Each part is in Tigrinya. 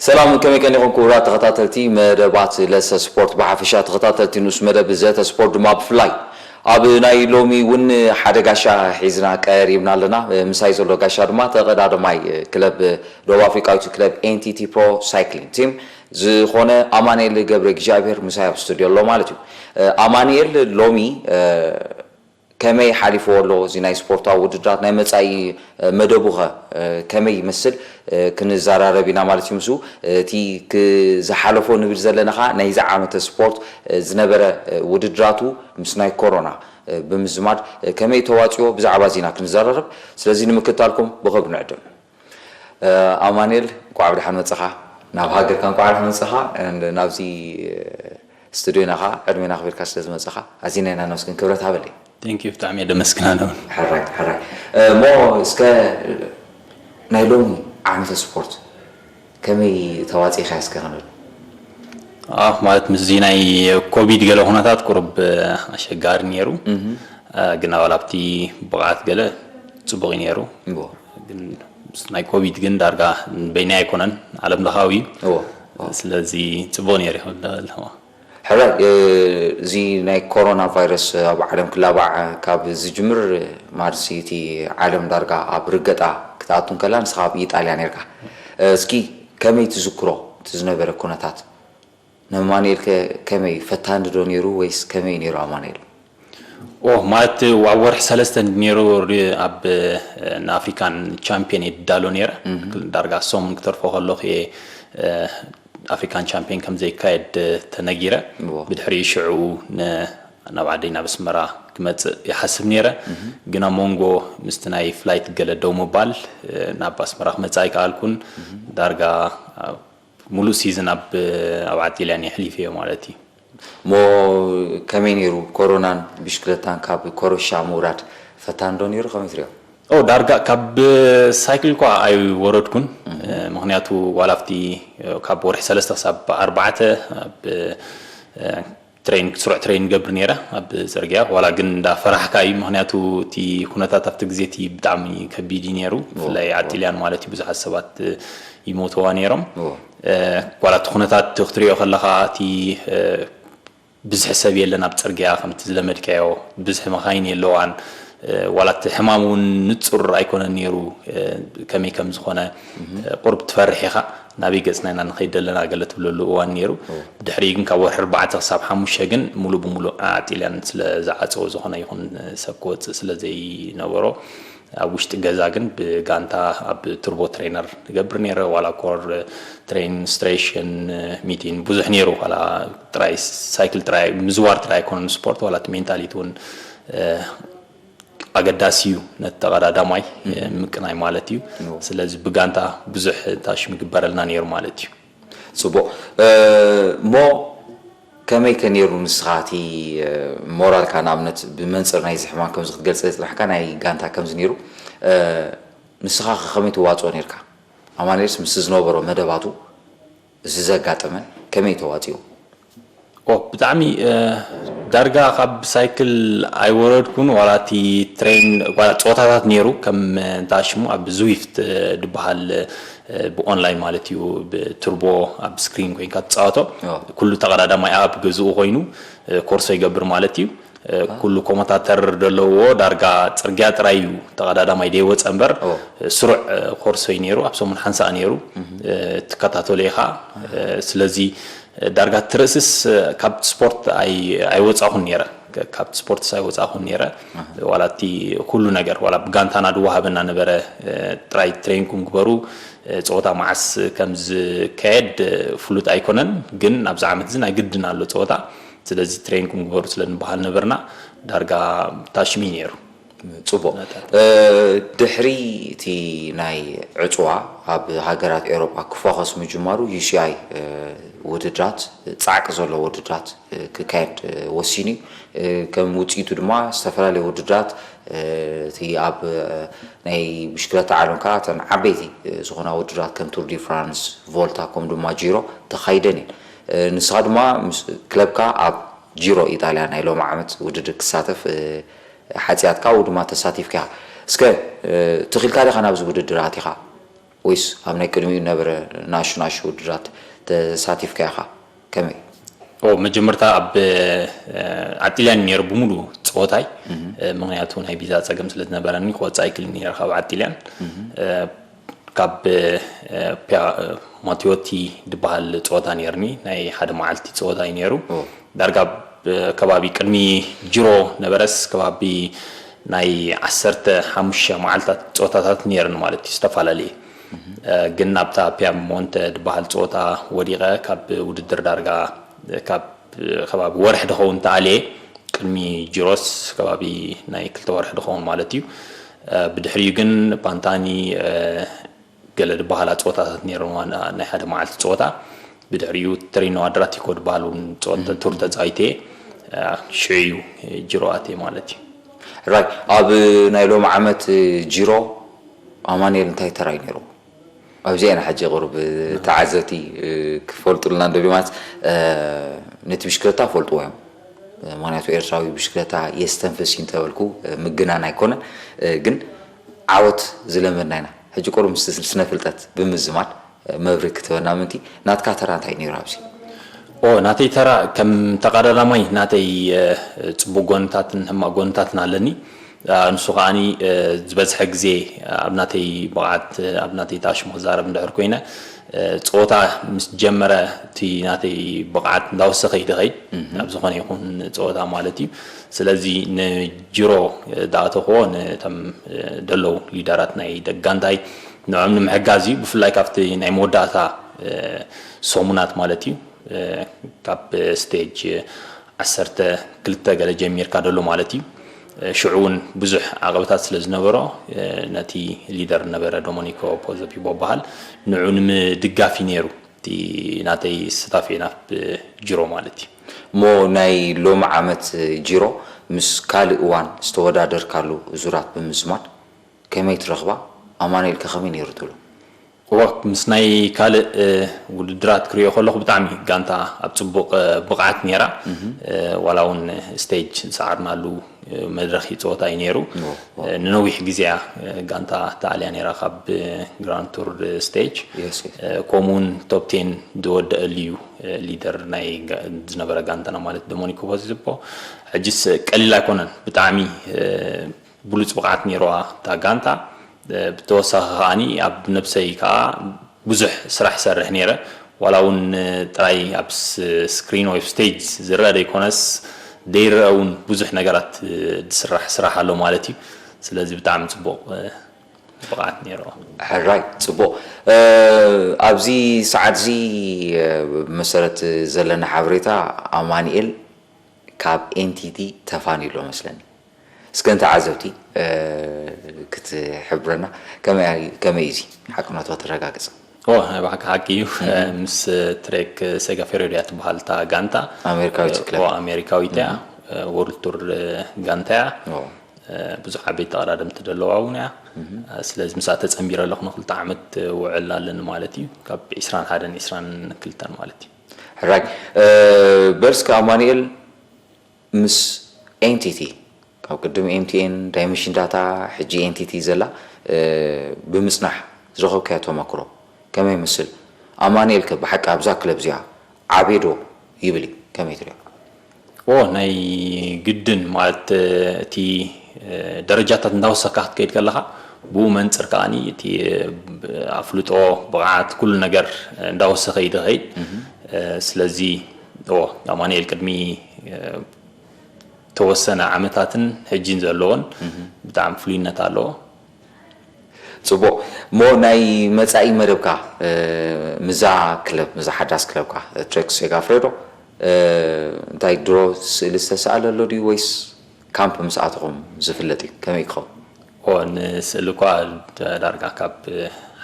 ሰላም፣ ከመይ ቀኒኹም ክቡራት ተኸታተልቲ መደባት ለሰ ስፖርት፣ ብሓፈሻ ተኸታተልቲ ንኡስ መደብ ዘተ ስፖርት ድማ ብፍላይ። ኣብ ናይ ሎሚ እውን ሓደ ጋሻ ሒዝና ቀሪብና ኣለና። ምሳይ ዘሎ ጋሻ ድማ ተቐዳደማይ ክለብ ደቡብ ኣፍሪቃዊት ክለብ ኤንቲቲ ፕሮ ሳይክሊንግ ቲም ዝኾነ ኣማኑኤል ገብረ እግዚኣብሔር ምሳይ ኣብ ስቱድዮ ኣሎ ማለት እዩ። ኣማኑኤል፣ ሎሚ ከመይ ሓሊፍዎ ኣሎ እዚ ናይ ስፖርታዊ ውድድራት፣ ናይ መጻኢ መደቡኸ ከመይ ይመስል ክንዘራረብ ኢና ማለት እዩ። ምስ እቲ ዝሓለፎ ንብል ዘለና ኸኣ ናይዚ ዓመተ ስፖርት ዝነበረ ውድድራቱ ምስ ናይ ኮሮና ብምዝማድ ከመይ ተዋጺኦ፣ ብዛዕባ እዚ ኢና ክንዘራረብ። ስለዚ ንምክትታልኩም ብኸብድ ንዕድም። ኣማኑኤል፣ እንኳዕ ብደሓን መጻኻ። ናብ ሃገርካ እንኳዕ ደሓን መጻኻ። ናብዚ ስቱድዮና ኸኣ ዕድሜና ኣኽቢርካ ስለ ዝመጻኻ ኣዚና ኢና ነመስግን። ክብረት ሃበለይ። Thank you፣ ብጣዕሚ እየ ደመስግን ኣነ እውን። ሕራይ ሕራይ። እሞ እስከ ናይ ሎሚ ዓመተ ስፖርት ከመይ ተዋጺእካ እስከ ክንብል? ኣዎ፣ ማለት ምስዚ ናይ ኮቪድ ገለ ኩነታት ቁሩብ ኣሸጋሪ ነይሩ። ግን ኣብ ኣብቲ ብቕዓት ገለ ጽቡቕ እዩ ነይሩ። እዎ። ግን ምስ ናይ ኮቪድ ግን ዳርጋ በይናይ ኣይኮነን፣ ዓለም ለኻዊ እዩ። እዎ። ስለዚ ጽቡቕ ነይሩ ይኽእል ኣለኹ። ሕራይ፣ እዚ ናይ ኮሮና ቫይረስ ኣብ ዓለም ክላባዕ ካብ ዝጅምር፣ ማርሲ እቲ ዓለም ዳርጋ ኣብ ርገጣ ክትኣቱ እንከላ ንስኻ ኣብ ኢጣልያ ነርካ። እስኪ ከመይ ትዝክሮ እቲ ዝነበረ ኩነታት? ንኣማኑኤል ከ ከመይ፣ ፈታኒ ዶ ነይሩ ወይስ ከመይ እዩ ነይሩ ኣማኑኤል? ኦ ማለት ኣብ ወርሒ ሰለስተ ነይሩ ሪ- ኣብ ንኣፍሪካን ቻምፒዮን እየ ድዳሎ ነይረ። ዳርጋ ሰሙን ክተርፎ ከለኹ እየ ኣፍሪካን ቻምፒዮን ከም ዘይካየድ ተነጊረ። እዎ። ብድሕሪ ሽዕኡ ን- ናብ ዓደይ ናብ ኣስመራ ክመፅእ ይሓስብ ነይረ። ግን ኣብ መንጎ ምስቲ ናይ ፍላይት ገለ ደው ምባል ናብ ኣስመራ ክመፅእ ኣይከኣልኩን። ዳርጋ ሙሉእ ሲዝን ኣብ ኣብ ዓጢልያን የሕሊፈዮ ማለት እዩ። እሞ ከመይ ነይሩ ኮሮናን ብሽክለታን? ካብ ኮረሻ ምውራድ ፈታኒ ዶ ነይሩ? ከመይ ትሪኦ? ኦ ዳርጋ ካብ ሳይክል እኳ ኣይወረድኩን። ምክንያቱ ዋላ ኣብቲ ካብ ወርሒ ሰለስተ ክሳብ ኣርባዕተ ኣብ ትሬን ስሩዕ ትሬን ይገብር ነይረ ኣብ ፅርግያ። ዋላ ግን እንዳፈራሕካ እዩ፣ ምክንያቱ እቲ ኩነታት ኣብቲ ግዜ እቲ ብጣዕሚ ከቢድ እዩ ነይሩ። ብፍላይ ዓጢልያን ማለት እዩ ብዙሓት ሰባት ይሞተዋ ነይሮም። ዋላ እቲ ኩነታት ክትሪኦ ከለካ እቲ ብዝሒ ሰብ የለን ኣብ ፅርግያ ከምቲ ዝለመድካዮ፣ ብዝሒ መካይን የለዋን። ዋላ እቲ ሕማም እውን ንፁር ኣይኮነን ነይሩ። ከመይ ከም ዝኾነ ቁርብ ትፈርሕ ኢኻ። ናበይ ገፅና ኢና ንኸይድ ዘለና ገለ ትብለሉ እዋን ነይሩ። ብድሕሪኡ ግን ካብ ወርሒ ኣርባዕተ ክሳብ ሓሙሽተ ግን ሙሉእ ብሙሉእ ኣዕጢልያን ስለ ዝዓፀዎ፣ ዝኾነ ይኹን ሰብ ክወፅእ ስለ ዘይነበሮ ኣብ ውሽጢ ገዛ ግን ብጋንታ ኣብ ቱርቦ ትሬነር እገብር ነይረ። ዋላ ኮር ትሬን ስትሬሽን ሚቲን ብዙሕ ነይሩ። ዋላ ጥራይ ሳይክል ጥራይ ምዝዋር ጥራይ ኣይኮነን ስፖርት፣ ዋላ እቲ ሜንታሊቲ እውን ኣገዳሲ እዩ ነቲ ተቐዳዳማይ ምቅናይ ማለት እዩ። ስለዚ ብጋንታ ብዙሕ ታሽም ይግበረልና ነይሩ ማለት እዩ። ፅቡቕ። እሞ ከመይ ከ ነይሩ ንስኻ እቲ ሞራልካ? ንኣብነት ብመንፅር ናይዚ ሕማም ከምዚ ክትገልፀ ዝፅናሕካ ናይ ጋንታ ከምዚ ነይሩ፣ ንስኻ ከ ከመይ ትዋፅኦ ነርካ? ኣማኑኤልስ ምስ ዝነበሮ መደባቱ እዚ ዘጋጠመ ከመይ ተዋፂኡ? ኦ ብጣዕሚ ዳርጋ ካብ ሳይክል ኣይወረድኩን። ዋላ እቲ ትሬን ዋላ ፀወታታት ነይሩ ከም እንታይ ሽሙ ኣብ ዝዊፍት ድበሃል ብኦንላይን ማለት እዩ ብቱርቦ ኣብ ስክሪን ኮይንካ ትፃወቶ። ኩሉ ተቐዳዳማይ ኣብ ገዝኡ ኮይኑ ኮርሶ ይገብር ማለት እዩ። ኩሉ ኮመታተር ደለዎ ዳርጋ ፅርግያ ጥራይ እዩ ተቐዳዳማይ ደይወፀ እምበር ስሩዕ ኮርሶ እዩ ነይሩ። ኣብ ሰሙን ሓንሳእ ነይሩ ትከታተሎ ኢኻ። ስለዚ ዳርጋ እቲ ርእስስ ካብቲ ስፖርት ኣይወፃኹን ነይረ። ካብቲ ስፖርትስ ኣይወፃኹን ነይረ። ዋላ እቲ ኩሉ ነገር ዋላ ብጋንታና ድወሃበና ነበረ። ጥራይ ትሬንኩም ግበሩ፣ ፀወታ መዓስ ከም ዝካየድ ፍሉጥ ኣይኮነን፣ ግን ኣብዚ ዓመት እዚ ናይ ግድን ኣሎ ፀወታ። ስለዚ ትሬንኩም ግበሩ ስለ ንበሃል ነበርና ዳርጋ ታሽሚ ነይሩ። ፅቡቕ። ድሕሪ እቲ ናይ ዕፅዋ ኣብ ሃገራት ኤውሮጳ ክፎከስ ምጅማሩ ዩሲኣይ ውድድራት ፃዕቂ ዘለዎ ውድድራት ክካየድ ወሲኑ እዩ። ከም ውፅኢቱ ድማ ዝተፈላለዩ ውድድራት እቲ ኣብ ናይ ብሽክለታ ዓለም ከዓ እተን ዓበይቲ ዝኾና ውድድራት ከም ቱር ዲ ፍራንስ፣ ቮልታ ከምኡ ድማ ጂሮ ተኻይደን እየን። ንስኻ ድማ ምስ ክለብካ ኣብ ጂሮ ኢጣልያ ናይ ሎሚ ዓመት ውድድር ክሳተፍ ሓፂያትካ ወይ ድማ ተሳቲፍካ ኢኻ። እስከ ትኺልካ ዲኻ ናብዚ ውድድር ኣቲኻ? ወይስ ኣብ ናይ ቅድሚኡ ነበረ ንኣሽቱ ንኣሽቱ ውድድራት ተሳቲፍካ ኢኻ? ከመይ? ኦ፣ መጀመርታ ኣብ ዓጢልያን ነይሩ ብምሉ ፀወታይ። ምክንያቱ ናይ ቪዛ ፀገም ስለ ዝነበረኒ ክወፅእ ኣይክልን ነይረ ካብ ዓጢልያን። ካብ ፒያ ማቴዎቲ ዝበሃል ፀወታ ነይርኒ፣ ናይ ሓደ መዓልቲ ፀወታ እዩ ነይሩ። ዳርጋ ከባቢ ቅድሚ ጅሮ ነበረስ ከባቢ ናይ ዓሰርተ ሓሙሽተ መዓልታት ፀወታታት ነይርኒ ማለት እዩ፣ ዝተፈላለየ። ግን ኣብታ ፒያሞንተ ዝበሃል ፀወታ ወዲቐ ካብ ውድድር ዳርጋ ካብ ከባቢ ወርሒ ድኸውን ተኣልየ። ቅድሚ ጅሮስ ከባቢ ናይ ክልተ ወርሒ ድኸውን ማለት እዩ። ብድሕሪኡ ግን ፓንታኒ ገለ ዝበሃላ ፀወታታት ነይረን፣ ናይ ሓደ መዓልቲ ፀወታ። ብድሕሪኡ ትሪኖ ኣድራቲኮ ዝበሃል እውን ፀወታ ቱር ተፃዊተ። ሽዑ እዩ ጅሮ ኣትየ ማለት እዩ። ራይ ኣብ ናይ ሎሚ ዓመት ጂሮ ኣማኑኤል እንታይ ተራይ ነይሩ? ኣብዚኣ ኢና ሕጂ ቁሩብ ተዓዘብቲ ክፈልጡልና እንደልዩ። ማለት ነቲ ብሽክለታ ፈልጥዎ እዮም። ምክንያቱ ኤርትራዊ ብሽክለታ የስተንፍስ እዩ እንተበልኩ ምግናን ኣይኮነን። ግን ዓወት ዝለመድና ኢና። ሕጂ ቁሩብ ምስ ስነ ፍልጠት ብምዝማድ መብርሂ ክትበና ምንቲ ናትካ ተራ እንታይ ነይሩ ኣብዚ? ኦ ናተይ ተራ ከም ተቐዳዳማይ ናተይ ጽቡቕ ጎንታትን ሕማቕ ጎንታትን ኣለኒ። ንሱ ከዓኒ ዝበዝሐ ግዜ ኣብ ናተይ ብቕዓት ኣብ ናተይ ጣሽሞ ክዛረብ እንድሕር ኮይነ፣ ፀወታ ምስ ጀመረ እቲ ናተይ ብቕዓት እንዳወሰኸ እዩ ዝኸይድ፣ ኣብ ዝኾነ ይኹን ፀወታ ማለት እዩ። ስለዚ ንጅሮ ዝኣተኽዎ ነቶም ደለዉ ሊደራት ናይ ደቂ ጋንታይ ንዕኦም ንምሕጋዝ እዩ። ብፍላይ ካብቲ ናይ መወዳእታ ሰሙናት ማለት እዩ፣ ካብ ስቴጅ ዓሰርተ ክልተ ገለ ጀሚርካ ደሎ ማለት እዩ። ሽዑ እውን ብዙሕ ዓቐበታት ስለ ዝነበሮ፣ ነቲ ሊደር ነበረ ዶሞኒኮ ፖዘፒቦ በሃል፣ ንዑ ንምድጋፍ እዩ ነይሩ እቲ ናተይ ስታፌ ናብ ጅሮ ማለት እዩ። እሞ ናይ ሎሚ ዓመት ጅሮ ምስ ካልእ እዋን ዝተወዳደርካሉ ዙራት ብምዝማድ ከመይ ትረኽባ? ኣማኑኤል ከ ከመይ ነይሩ ትብሎ? እወ፣ ምስ ናይ ካልእ ውድድራት ክሪኦ ከለኹ ብጣዕሚ ጋንታ ኣብ ጽቡቕ ብቕዓት ነይራ። ዋላ እውን ስቴጅ ዝሰዓርናሉ መድረኽ ይጸወታ እዩ ነይሩ። ንነዊሕ ግዜ እያ ጋንታ ተኣልያ ነይራ ካብ ግራንድ ቱር ስቴጅ። ከምኡ እውን ቶፕ ቴን ዝወደአሉ እዩ ሊደር ናይ ዝነበረ ጋንታና ማለት ዶሞኒኮ ፖዚዝቦ። ሕጅስ ቀሊል ኣይኮነን፣ ብጣዕሚ ብሉጽ ብቕዓት ነይርዋ እታ ጋንታ። ብተወሳኺ ከዓኒ ኣብ ነብሰይ ከዓ ብዙሕ ስራሕ ይሰርሕ ነይረ። ዋላ እውን ጥራይ ኣብ ስክሪን ወይ ስቴጅ ዝረአ ዘይኮነስ ዘይረአ እውን ብዙሕ ነገራት ዝስራሕ ስራሕ ኣሎ ማለት እዩ። ስለዚ ብጣዕሚ ፅቡቕ ብቕዓት ነይርዋ። ሕራይ ፅቡቕ። ኣብዚ ሰዓት እዚ ብመሰረት ዘለና ሓበሬታ ኣማኒኤል ካብ ኤንቲቲ ተፋንዩ ኣሎ መስለኒ። እስከ ንተዓዘብቲ ክትሕብረና ከመይ እዩ እዚ ሓቅነቱ ከተረጋግፅ? ኦ ናይ ባዕልካ ሓቂ እዩ። ምስ ትሬክ ሴጋፌሬዶ እያ ትበሃል እታ ጋንታ። ኣሜሪካዊት ክለብ። ኣሜሪካዊት እያ። ወርልድ ቱር ጋንታ እያ። ብዙሕ ዓበይቲ ተቐዳደምቲ ዘለዋ እውን እያ። ስለዚ ምስኣ ተፀንቢረ ኣለኹ ንክልተ ዓመት ውዕል ኣለኒ ማለት እዩ። ካብ ዒስራን ሓደን ዒስራን ክልተን ማለት እዩ። ሕራይ በል እስከ ኣማኑኤል ምስ ኤንቲቲ ካብ ቅድም ኤምቲኤን ዳይመንሽን ዳታ ሕጂ ኤንቲቲ ዘላ ብምፅናሕ ዝረኸብካዮ ተመክሮ ከመይ ይመስል? ኣማኑኤል ከ ብሓቂ ኣብዛ ክለብ እዚኣ ዓብየ ዶ ይብል እዩ? ከመይ ትሪኦ? ኦ ናይ ግድን ማለት እቲ ደረጃታት እንዳወሰካ ክትከይድ ከለካ ብኡ መንፅር ከዓኒ እቲ ኣፍልጦ ብቕዓት ኩሉ ነገር እንዳወሰኸ እዩ ዝኸይድ። ስለዚ ኣማኑኤል ቅድሚ ተወሰነ ዓመታትን ሕጂን ዘለዎን ብጣዕሚ ፍሉይነት ኣለዎ። ፅቡቕ እሞ ናይ መፃኢ መደብካ ምዛ ክለብ ምዛ ሓዳስ ክለብካ ትሬክ ሴጋፍሬዶ እንታይ ድሮ ስእሊ ዝተሰኣለ ኣሎ ድዩ ወይስ ካምፕ ምስ ኣተኹም ዝፍለጥ እዩ? ከመይ ክኸውን? ኦ ንስእሊ እኳ ዳርጋ ካብ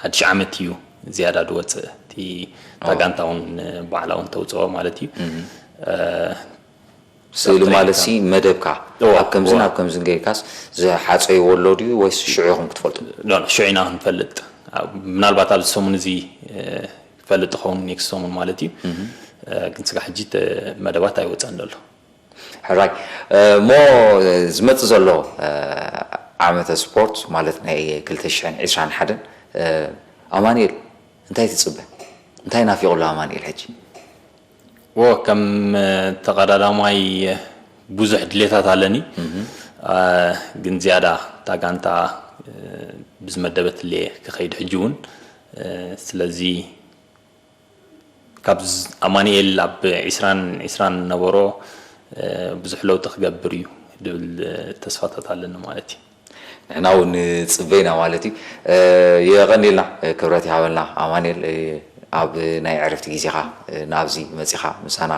ሓድሽ ዓመት እዩ ዝያዳ ዝወፅእ እቲ ታጋንታ እውን ባዕላ እውን ተውፅኦ ማለት እዩ። ስእሊ ማለት ሲ መደብካ ኣብ ከምዝን ኣብ ከምዝን ገይርካስ ዝሓፀይዎ ኣሎ ድዩ ወይስ ሽዑ ኢኹም ክትፈልጡ? ሽዑ ኢና ክንፈልጥ። ምናልባት ኣብዚ ሰሙን እዚ ክፈልጥ ይኸውን ኔክስት ሰሙን ማለት እዩ። ግን ስጋ ሕጂ መደባት ኣይወፀን ዘሎ። ሕራይ እሞ ዝመፅእ ዘሎ ዓመተ ስፖርት ማለት ናይ ክልተ ሽሕን ዕስራን ሓደን ኣማኑኤል፣ እንታይ ትጽበ? እንታይ ናፊቑ ኣሎ ኣማኑኤል ሕጂ? ወ ከም ተቐዳዳማይ ብዙሕ ድሌታት ኣለኒ። ግን ዝያዳ እታ ጋንታ ብዝመደበትለየ ክኸይድ ሕጂ እውን። ስለዚ ካብ ኣማኒኤል ኣብ ዒስራን ዒስራን ነበሮ ብዙሕ ለውጢ ክገብር እዩ ዝብል ተስፋታት ኣለኒ ማለት እዩ። ንሕና እውን ንጽበ ኢና ማለት እዩ። የቐንየልና፣ ክብረት ይሃበልና ኣማኑኤል፣ ኣብ ናይ ዕረፍቲ ግዜኻ ናብዚ መጺኻ ምሳና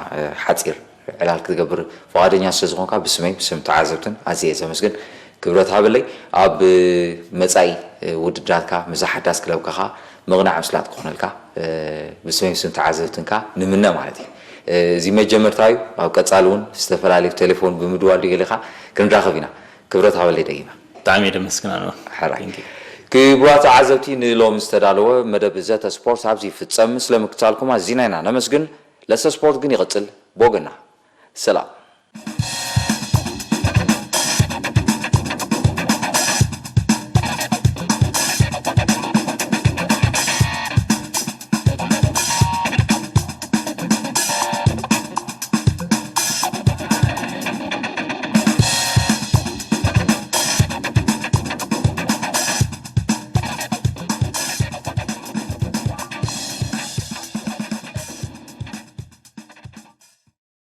ሓጺር ዕላል ክትገብር ፍቓደኛ ስለ ዝኾንካ ብስመይ ብስም ተዓዘብትን ኣዝየ እየ ዘመስግን። ክብረት ሃበለይ። ኣብ መጻኢ ውድድራትካ ምስዛ ሓዳስ ክለብካ ኸኣ ምቕናዕ ምስላጥ ክኾነልካ ብስመይ ብስም ተዓዘብትንካ ንምነ ማለት እዩ። እዚ መጀመርታ እዩ። ኣብ ቀጻሊ እውን ዝተፈላለዩ ቴሌፎን ብምድዋል ድዩ ገሊኻ ክንራኸብ ኢና። ክብረት ሃበለይ ደጊመ። ብጣዕሚ እየ ደመስግን ኣነ እውን። ሕራይ። Thank you። ክቡራት ተዓዘብቲ፣ ንሎሚ ዝተዳለወ መደብ ዘተ ስፖርት ኣብዚ ይፍጸም። ስለ ምክታልኩም ኣዚና ኢና ነመስግን። ለሰ ስፖርት ግን ይቕጽል። ቦገና ሰላም።